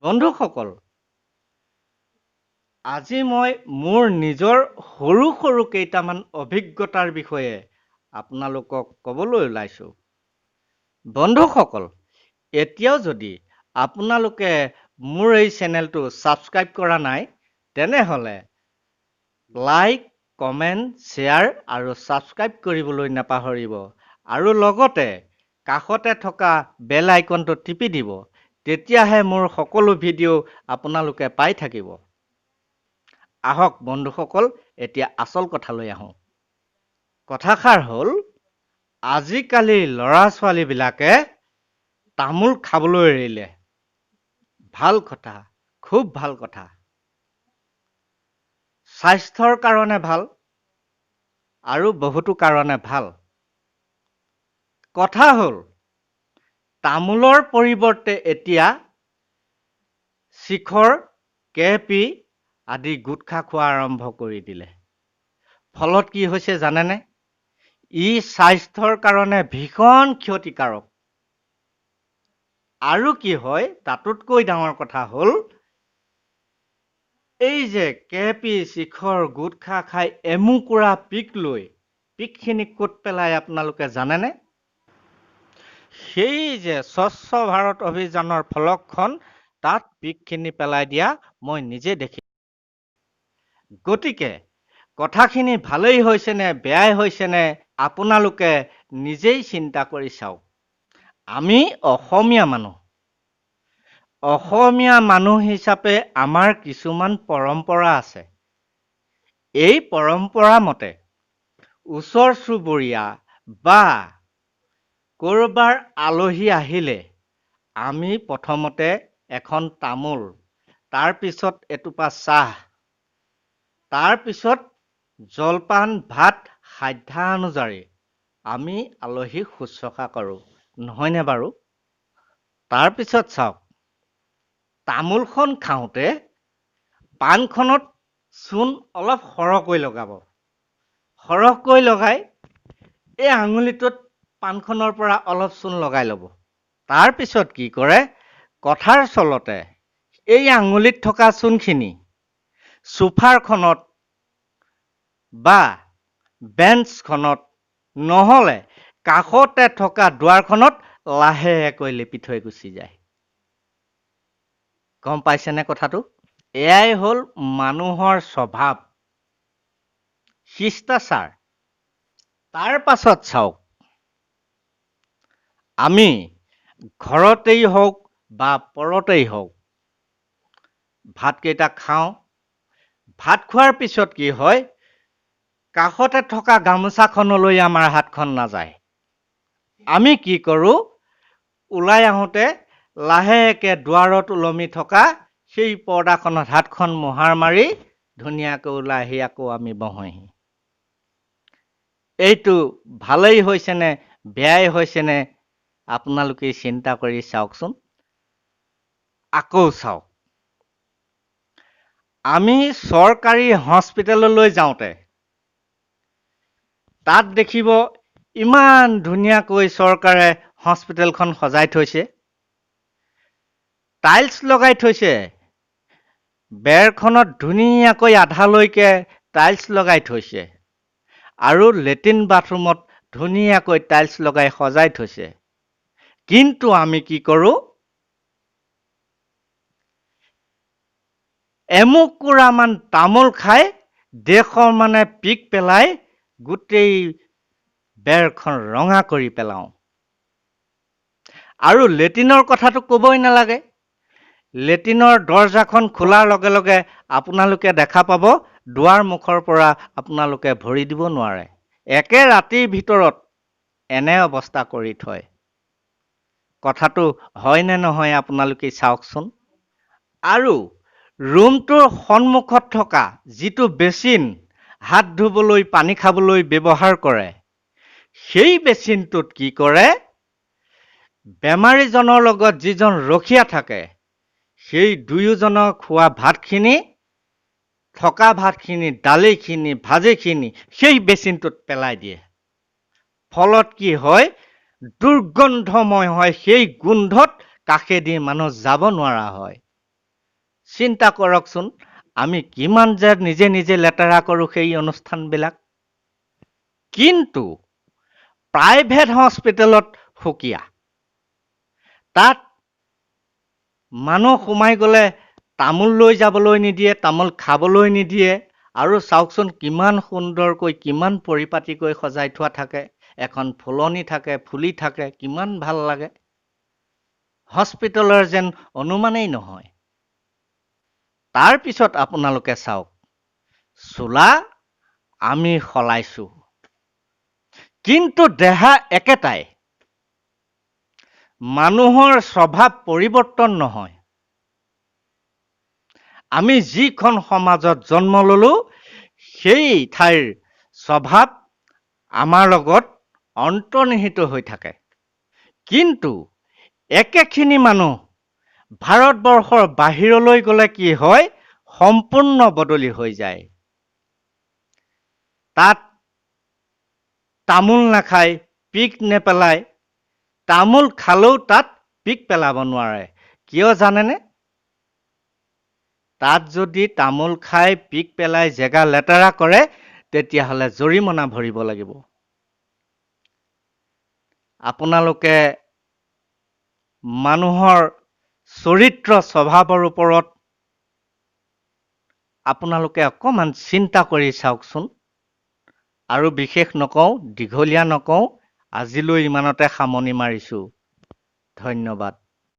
বন্ধুসকল, আজি মই মোৰ নিজৰ সৰু সৰু কেইটামান অভিজ্ঞতাৰ বিষয়ে আপোনালোকক ক'বলৈ ওলাইছোঁ। বন্ধুসকল, এতিয়াও যদি আপোনালোকে মোৰ এই চেনেলটো ছাবস্ক্ৰাইব কৰা নাই, তেনেহ'লে লাইক, কমেণ্ট, শ্বেয়াৰ আৰু ছাবস্ক্ৰাইব কৰিবলৈ নাপাহৰিব আৰু লগতে কাষতে থকা বেল আইকনটো টিপি দিব। তেতিয়াহে মোৰ সকলো ভিডিঅ' আপোনালোকে পাই থাকিব। আহক বন্ধুসকল, এতিয়া আচল কথালৈ আহোঁ। কথাষাৰ হ'ল, আজিকালি ল'ৰা ছোৱালীবিলাকে তামোল খাবলৈ এৰিলে। ভাল কথা, খুব ভাল কথা। স্বাস্থ্যৰ কাৰণে ভাল আৰু বহুতো কাৰণে ভাল। কথা হ'ল, তামোলৰ পৰিৱৰ্তে এতিয়া শিখৰ, কে পি আদি গুটখা খোৱা আৰম্ভ কৰি দিলে। ফলত কি হৈছে জানেনে? ই স্বাস্থ্যৰ কাৰণে ভীষণ ক্ষতিকাৰক। আৰু কি হয়, তাতোতকৈ ডাঙৰ কথা হ'ল, এই যে কে পি, শিখৰ, গুটখা খাই এমুকুৰা পিক লৈ পিকখিনি ক'ত পেলাই আপোনালোকে জানেনে? সেই যে স্বচ্ছ ভাৰত অভিযানৰ ফলকখন, তাত পিকখিনি পেলাই দিয়া মই নিজে দেখি। গতিকে কথাখিনি ভালেই হৈছেনে বেয়াই হৈছেনে, আপোনালোকে নিজেই চিন্তা কৰি চাওক। আমি অসমীয়া মানুহ। অসমীয়া মানুহ হিচাপে আমাৰ কিছুমান পৰম্পৰা আছে। এই পৰম্পৰা মতে ওচৰ চুবুৰীয়া বা ক'ৰবাৰ আলহী আহিলে আমি প্ৰথমতে এখন তামোল, তাৰপিছত এটোপা চাহ, তাৰপিছত জলপান, ভাত সাধ্যানুযায়ী আমি আলহীক শুশ্ৰূষা কৰোঁ, নহয়নে বাৰু? তাৰপিছত চাওক, তামোলখন খাওঁতে পাণখনত চূণ অলপ সৰহকৈ লগাব। সৰহকৈ লগাই এই আঙুলিটোত পাণখনৰ পৰা অলপ চূণ লগাই ল'ব। তাৰপিছত কি কৰে, কথাৰ চলতে এই আঙুলিত থকা চূণখিনি চোফাৰখনত বা বেঞ্চখনত, নহ'লে কাষতে থকা দুৱাৰখনত লাহেকৈ লেপি থৈ গুচি যায়। গম পাইছেনে কথাটো? এয়াই হ'ল মানুহৰ স্বভাৱ, শিষ্টাচাৰ। তাৰ পাছত চাওক, আমি ঘৰতেই হওক বা পৰতেই হওক ভাতকেইটা খাওঁ। ভাত খোৱাৰ পিছত কি হয়, কাষতে থকা গামোচাখনলৈ আমাৰ হাতখন নাযায়। আমি কি কৰোঁ, ওলাই আহোঁতে লাহেকৈ দুৱাৰত ওলমি থকা সেই পৰ্দাখনত হাতখন মোহাৰ মাৰি ধুনীয়াকৈ ওলাই আহি আকৌ আমি বহোঁহি। এইটো ভালেই হৈছেনে বেয়াই হৈছেনে, আপোনালোকে চিন্তা কৰি চাওকচোন। আকৌ চাওক, আমি চৰকাৰী হস্পিটেললৈ যাওঁতে তাত দেখিব ইমান ধুনীয়াকৈ চৰকাৰে হস্পিটেলখন সজাই থৈছে, টাইলছ লগাই থৈছে, বেৰখনত ধুনীয়াকৈ আধালৈকে টাইলছ লগাই থৈছে আৰু লেট্ৰিন বাথৰুমত ধুনীয়াকৈ টাইলছ লগাই সজাই থৈছে। কিন্তু আমি কি কৰোঁ, এমুকুৰামান তামোল খাই দেশৰ মানে পিক পেলাই গোটেই বেৰখন ৰঙা কৰি পেলাওঁ। আৰু লেট্ৰিনৰ কথাটো ক'বই নালাগে। লেট্ৰিনৰ দৰ্জাখন খোলাৰ লগে লগে আপোনালোকে দেখা পাব, দুৱাৰ মুখৰ পৰা আপোনালোকে ভৰি দিব নোৱাৰে। একে ৰাতিৰ ভিতৰত এনে অৱস্থা কৰি থয়। কথাটো হয়নে নহয়, আপোনালোকে চাওকচোন। আৰু ৰুমটোৰ সন্মুখত থকা যিটো বেচিন হাত ধুবলৈ, পানী খাবলৈ ব্যৱহাৰ কৰে, সেই বেচিনটোত কি কৰে, বেমাৰীজনৰ লগত যিজন ৰখীয়া থাকে, সেই দুয়োজনৰ খোৱা ভাতখিনি, থকা ভাতখিনি, দালিখিনি, ভাজিখিনি সেই বেচিনটোত পেলাই দিয়ে। ফলত কি হয়, দুৰ্গন্ধময় হয়। সেই গোন্ধত কাষেদি মানুহ যাব নোৱাৰা হয়। চিন্তা কৰকচোন, আমি কিমান যে নিজে নিজে লেতেৰা কৰোঁ সেই অনুষ্ঠানবিলাক। কিন্তু প্ৰাইভেট হস্পিটেলত সুকীয়া। তাত মানুহ সোমাই গ'লে তামোল লৈ যাবলৈ নিদিয়ে, তামোল খাবলৈ নিদিয়ে। আৰু চাওকচোন, কিমান সুন্দৰকৈ, কিমান পৰিপাটিকৈ সজাই থোৱা থাকে। এখন ফুলনি থাকে, ফুলি থাকে, কিমান ভাল লাগে। হস্পিটেলৰ যেন অনুমানেই নহয়। তাৰপিছত আপোনালোকে চাওক, চোলা আমি সলাইছোঁ, কিন্তু দেহা একেটাই। মানুহৰ স্বভাৱ পৰিৱৰ্তন নহয়। আমি যিখন সমাজত জন্ম ললো, সেই ঠাইৰ স্বভাৱ আমাৰ লগত অন্তৰ্নিহিত হৈ থাকে। কিন্তু একেখিনি মানুহ ভাৰতবৰ্ষৰ বাহিৰলৈ গ'লে কি হয়? সম্পূৰ্ণ বদলি হৈ যায়। তাত তামোল নাখায়, পিক নেপেলায়। তামোল খালেও তাত পিক পেলাব নোৱাৰে। কিয় জানেনে? তাত যদি তামোল খাই পিক পেলাই জেগা লেতেৰা কৰে, তেতিয়াহ'লে জৰিমনা ভৰিব লাগিব। আপোনালোকে মানুহৰ চৰিত্ৰ স্বভাৱৰ ওপৰত আপোনালোকে অকণমান চিন্তা কৰি চাওকচোন। আৰু বিশেষ নকওঁ, দীঘলীয়া নকওঁ, আজিলৈ ইমানতে সামৰণি মাৰিছোঁ। ধন্যবাদ।